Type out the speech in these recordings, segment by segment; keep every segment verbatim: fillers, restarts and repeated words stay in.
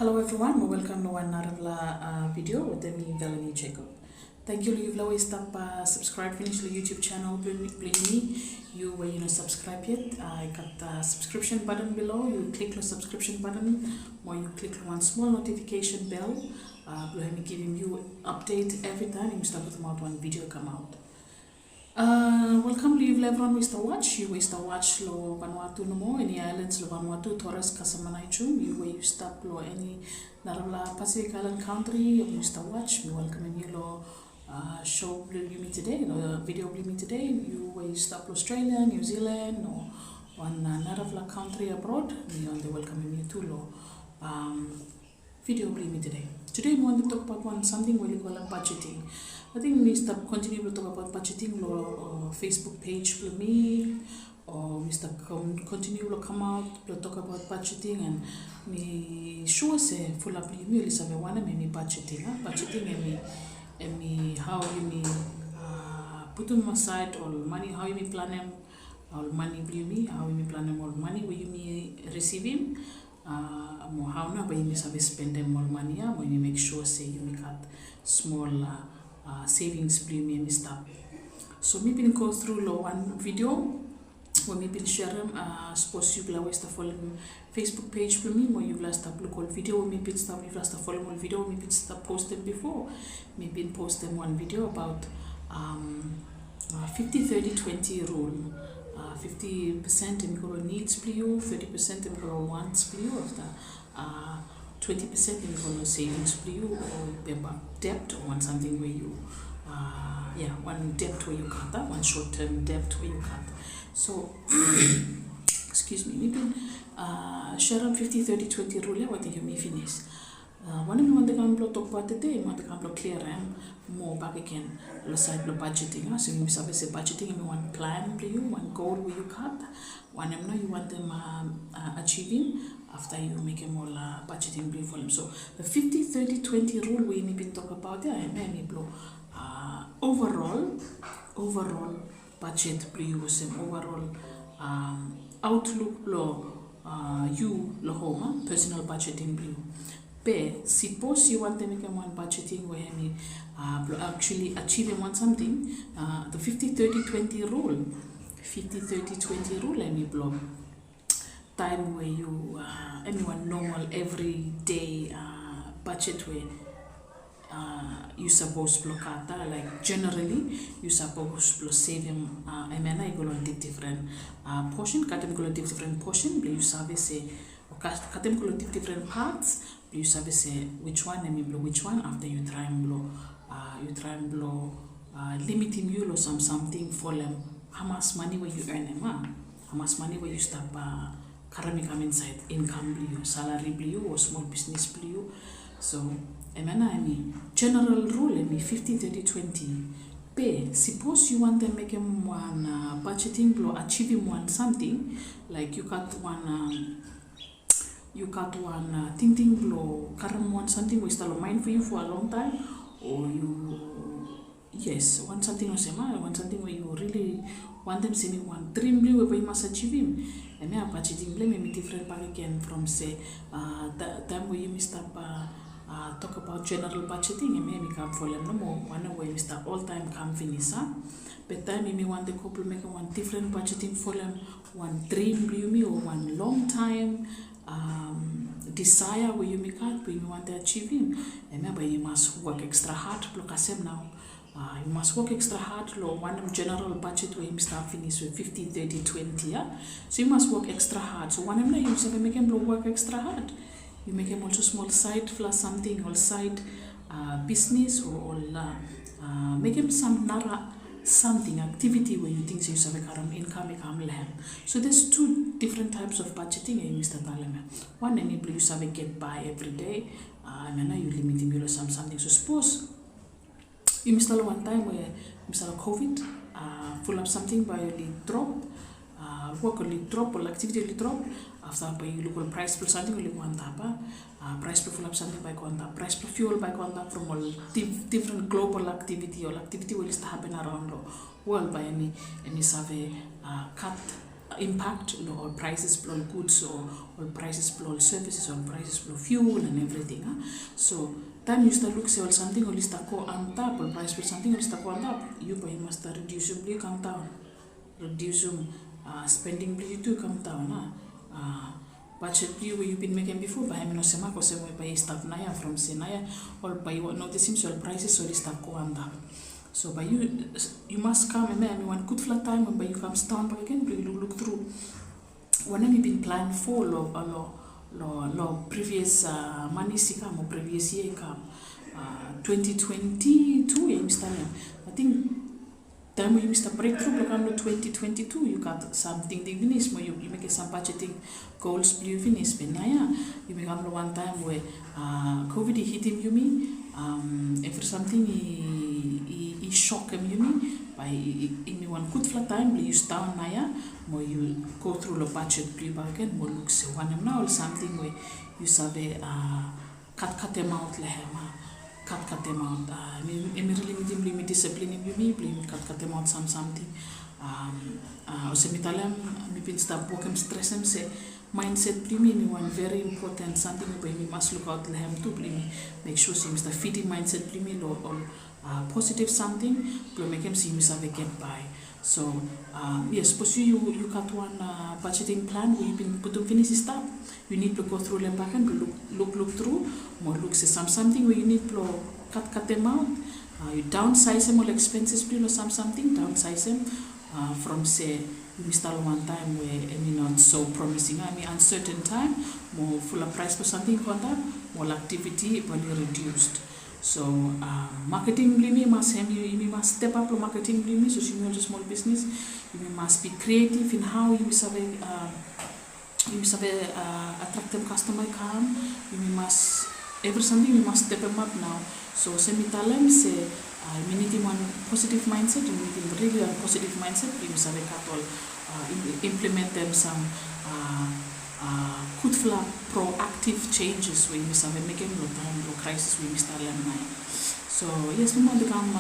Hello everyone, mo welcome long wan narafala, uh, video wetem mi, Velanie Jacob. Tangkiu long yufala we i stap, uh, subscribe finis long YouTube channel blong mi, blong yumi. Yu we yu no subscribe yet, uh, i gat, uh, subscription button below. Yu klik long subscription button, mo yu klik long wan smol notification bell, uh, blong hemi givim yu update evritaem yumi stap putumaot wan video i kamaot. Uh, welcome long yufala evriwan we i stap watch, yu we i stap watch long Vanuatu nomo, eni islands long Vanuatu, Torres, Cayman, Aneityum, yu we yu stap long eni narafala Pacific Island country, yu stap watch, mi welcomem yu long, uh, show blong yumi tede, long video blong yumi tede, yu we yu stap long Australia, New Zealand, o wan, uh, narafala country abroad, mi wantem welcomem yu tu long, um, video blong yumi tede. Tede mi wantem tokbaot wan samting we oli kolem budgeting. Ating mi stap kontiniu blong tokbaot budgeting long, uh, Facebook page blong mi, o mi stap kon-, kontiniu blong kamaot blong tokbaot budgeting, and mi sua se fulap blong yumi oli save wanem hemi budgeting, a? Budgeting hemi, hemi hao yumi, uh, putum asaed ol mane, hao yumi planem ol mane blong yumi, hao yumi planem ol mane we yumi risivim, uh, mo hao nao bae yumi save spendem ol mane ia, mo yumi mek sua se yumi gat smol, uh, uh, savings blong yumi hemi stap. So mi bin go tru long wan video we mi bin serem, uh, sapos yufala we i stap folem Facebook page blong mi, mo yufala stap luk ol video we mi bin stap, yufala stap folem ol video we mi bin stap postem bifo. Mi bin postem wan video abaot, um, uh, fifty thirty twenty rule. Uh, fifty percent hemi go long needs blong yu, thirty percent hemi go long wants blong yu, afta, uh, twenty percent hemi go long savings blong yu, o pay back debt, o wan samting we yu, uh, yeah, wan debt we yu gat, a, wan short term debt we yu gat. So, excuse me, mi bin, uh, serem fifty thirty twenty rule ia wetem yumi finis. Uh, wanem mi wantem kam blong tokbaot tede, mi wantem kam blong kliarem moa bakegen long saed blong budgeting, a? So yumi save se budgeting hemi wan plan blong yu, wan goal we yu gat, wanem nao yu wantem, um, uh, achievem afta yu mekem ol, uh, budgeting blong yu folem. So the fifty thirty twenty rule we yumi bin tokbaot ia, hemia hemi blong, uh, overall, overall budget blong yu, olsem overall, um, outlook blong, uh, yu long hom, a, personal budgeting blong yu. Be sipos yu wantem mekem wan budgeting we hemi, uh, blong actually achievem wan samting, uh, the fifty thirty twenty rule. Fifty thirty twenty rule hemi blong taem we yu, uh, hemi wan normal everyday, uh, budget we, uh, yu sapos blong gat, a, like, generally yu sapos blong sevem, uh, hemia nao i go long difdifren, uh, portion, katem go long difdifren portion blong yu save se, o ka-, katem go long difdifren parts blong yu save se wijwan hemi blong wijwan, afta yu traem blong, uh, yu traem blong, uh, limitim yu long sam samting folem hamas mane we yu earnem, a? Hamas mane we yu stap, uh, karem i kam insaed income blong yu, salary blong yu, o smol bisnis blong yu. So hemia nao hemi general rule, hemi fifty thirty twenty. Be sipos yu wantem mekem wan, uh, budgeting blong achievem wan samting, like, yu gat wan, um, yu gat wan, uh, tingting blong karem wan samting we i stap long mind blong yu for a long time, o yu, yes, wan samting olsem, a, wan samting we yu really wantem se hemi wan dream blong yu we bae yu mas achievem. Hemia budgeting blong hem hemi difren bakegen from se, uh, ta-, taem we yumi stap, uh, uh, tokbaot general budgeting, hemia hemi kam folem nomo wanem we yumi stap oltaem kam finis, a? Be taem yumi wantem go blong mekem wan difren budgeting folem wan dream blong yumi o wan long time, um, desire we yumi gat, we yumi wantem achievem, hemia bae yu mas wok extra hard blong kasem nao. Uh, yu mas wok extra hard long wanem general budget we yumi stap finis we fifty thirty twenty, a? So yu mas wok extra hard. So wanem nao yu save mekem blong wok extra hard? Yu mekem olsem smol saedfala samting, ol saed, uh, bisnis, o ol, uh, uh, mekem sam nara samting, activity we yu ting se yu save karem income i kam long hem. So there's two different types of budgeting ia yumi stap talem ia. Wan hemi blong yu save get by everyday, uh, hemia nao yu limitim yu long sam samting. So sapos yumi stap long wan taem we yumi stap long COVID, uh, fulap samting bae oli drop, uh, wok oli drop, ol activity oli drop, afta bae yu luk ol praes blong samting oli go antap, a? Uh, praes blong fulap samting bae i go antap, praes blong fuel bae i go antap from ol dif-, difren global activity, ol activity we oli stap hapen araon long wol, bae hemi, hemi save, uh, kat, impact long ol prices blong ol goods o ol prices blong ol services, ol prices blong fuel and everything, a. So taem yu stap luk se ol samting oli stap go antap, ol price blong samting oli stap go antap, yu bae yu mas stap redusim blong yu kam daon. Redusim spending blong yu tu kam daon, a. Budget blong yu we yu bin mekem bifo bae hemi no semak olsem we bae i stap naoia from se naoia ol bae yu notisim se ol prices oli stap go antap. So bae yu, yu mas kam, hemia hemi wan gudfala taem we bae yu kam sidaon bakegen blong yu lukluk tru wanem yu bin plan fo long, long, long previous manis i kam o previous yia i kam. Twenty twenty-two ya yumi stap ya. Ating taem we yumi stap brektru blong kam long twenty twenty-two, yu gat sam tingting finis mo yu mekem sam budgeting goals blong yu finis. Be naoia yumi kam long wan taem we COVID i hitim yumi, evri samting i, i, i sokem yumi. Bae i, i, i hemi wan gudfala taem blong yu sidaon naoia mo yu go tru long budget blong yu bakegen mo luk se wanem nao ol samting we yu save katkatemaot long hem, a, katkatemaot. Hemi, hemi rili nidim blong yumi disiplinim yumi blong yumi katkatemaot sam samting. Olsem mi talem, mi bin stap wokem stresem se mindset blong yumi hemi wan very important samting we bae yumi mas lukaot long hem tu blong yumi mek sua se yumi stap fidim mindset blong yumi long ol positive samting blong mekem se yumi save get by. So yes, sapos yu, yu gat wan budgeting plan we yu bin putum finis i stap, yu nid blong go tru long hem bakegen blong luk, lukluk tru mo luk se sam samting we yu nid blong katkatemaot, yu daonsaesem ol expenses blong yu long sam samting, daonsaesem from se yumi stap long wan taem we hemi not so promising, a, hemi uncertain taem mo fulap price blong samting i go antap mo ol activity bae oli reduced. So marketing blong yumi mas hem, yumi mas step up long marketing blong yumi. So yumi olsem smol bisnis, yumi mas be creative in how yumi save, yumi save attractem customer i kam. Yumi mas, evri samting yumi mas stepem ap nao. So olsem mi talem se yumi nidim wan positive mindset, yumi nidim rili wan positive mindset blong yumi save gat ol, implementem sam gudfala proactive changes we yumi save mekem long taem blong crisis we yumi stap long hem naoia. So yes, mi wantem kam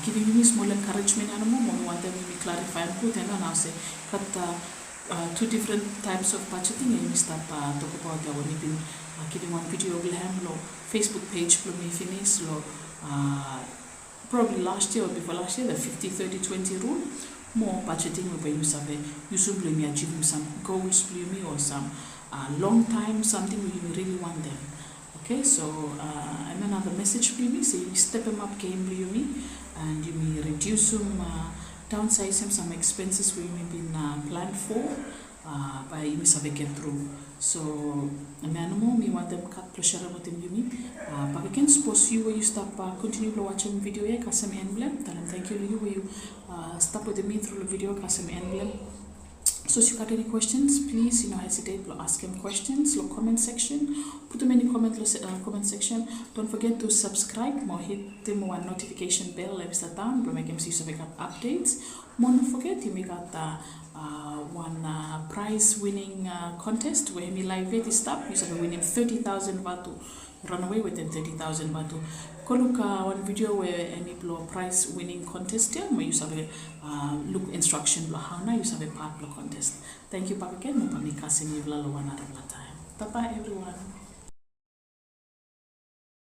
givim yumi smol encouragement ia nomo mo mi wantem yumi clarifaem gud ia nao se gat two different types of budgeting ia yumi stap tokbaot ia we mi bin givim wan video blong hem long Facebook page blong mi finis long probably last year o bifo last year, the fifty thirty twenty rule. Mo budgeting we bae yumi save yusum blong yumi achievem sam goals blong yumi o sam long taem samting we yumi rili wantem. Okay, so hemia nao the message blong yumi se yumi stepem ap game blong yumi and yumi redusim, daonsaesem sam expenses we yumi bin plan fo. Bae yumi save get tru. So hemia nomo mi wantem gat blong serem wetem yumi. Bakegen sapos yu we yu stap kontiniu blong wajem video ia, kasem en blong hem, talem tangkiu long yu we yu stap wetem mi tru long video, kasem en blong hem. Sapos yu gat eni questions, plis yu no hesitate blong askem questions long comment section. Putum eni comment long comment section. Don't forget to subscribe mo hitim wan notification bell ia i stap daon blong mekem se yu save gat updates. Mo no foget yumi gat wan prize winning contest we hemi live yet i stap. Yu save winim thirty thousand vatu. Ranawe wetem thirty thousand vatu. Go luk wan video we hemi blong prize winning contest ia mo yu save luk instruction blong hao nao yu save pat blong contest. Tangkiu bakegen mo bae mi kasem yufala long wan narafala taem. Bye bye everyone.